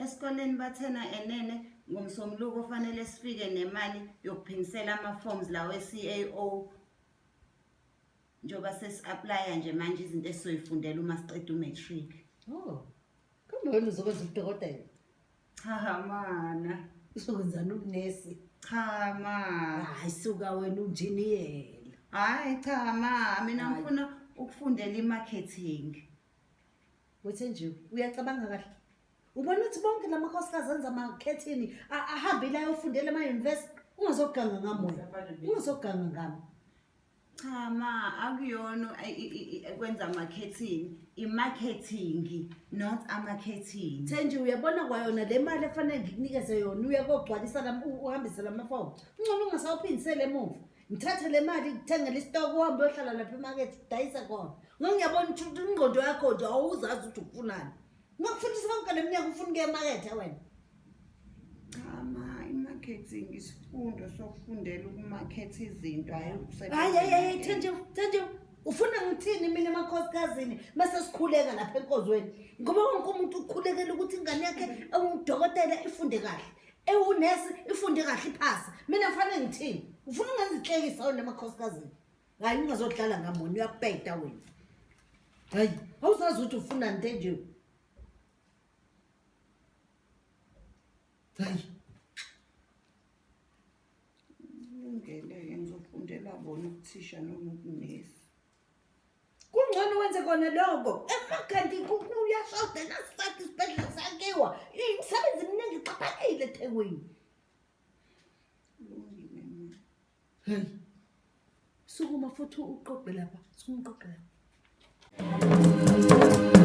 Esikoleni bathena enene ngomsombuluko fanele sifike nemali yokuphindisela ama-forms lawo e-CAO njengoba sesi-aplaya nje manje izinto esizoyifundela uma siqeda u-matric. Oh. Kambe wena uzokwenza udokotela? Cha mana. Uzokwenzani unesi? Cha ma. Hayi suka wena unjiniyela. Hayi cha ma, mina Hayi. ngifuna ukufundela i-marketing. Wethe nje uyacabanga kahle. Ubona ukuthi bonke la makhosikazi enza amakhethini ahambile ayofundela ema-university. Ungazoganga ngami wena. Ungazoganga ngami. Cha ma, akuyona kwenza marketing, i-marketing not amakhethini. Thenji uyabona kwayona le mali efanele ngikunikeze yona uye kogcwalisa uhambise lamafomu. Ungcono ungasawuphindiseli emuva. Ngithathe le mali ngithengele isitoko uhambe uyohlala lapha emakethe udayise khona. Ngoba ngiyabona ukuthi ingqondo yakho nje awuzazi ukuthi ufunani. Ngakufundisa konke le minyaka ufuna ukuya emakethe wena. Cha ma, i-marketing isifundo sokufundela ukumakhetha izinto hhayi ukusebenza. Hayi hayi hayi Thenji, Thenji ufuna ngithini mina emakhosikazini mase sikhuleka lapha enkonzweni ngoba wonke umuntu ukhulekela ukuthi ingane yakhe ewudokotela ifunde kahle ewunesi ifunde kahle iphase mina kufanele ngithini ufuna ungenza inhlekisa wena emakhosikazini hayi ungazodlala ngami wena uyabheda wena hayi awusazi ukuthi ufunani Thenji hayi Kulungele-ke ngizofundela bona ubuthisha noma ubunesi. Kungcono wenze kona lokho. Emakhandi kuyashoda nasisakhe isibhedlela sakhiwa. Imisebenzi eminingi ixhaphakile eThekwini. Kulungile ma. Hey. Sukuma futhi uqoqe lapha. Sukuma uqoqe lapha.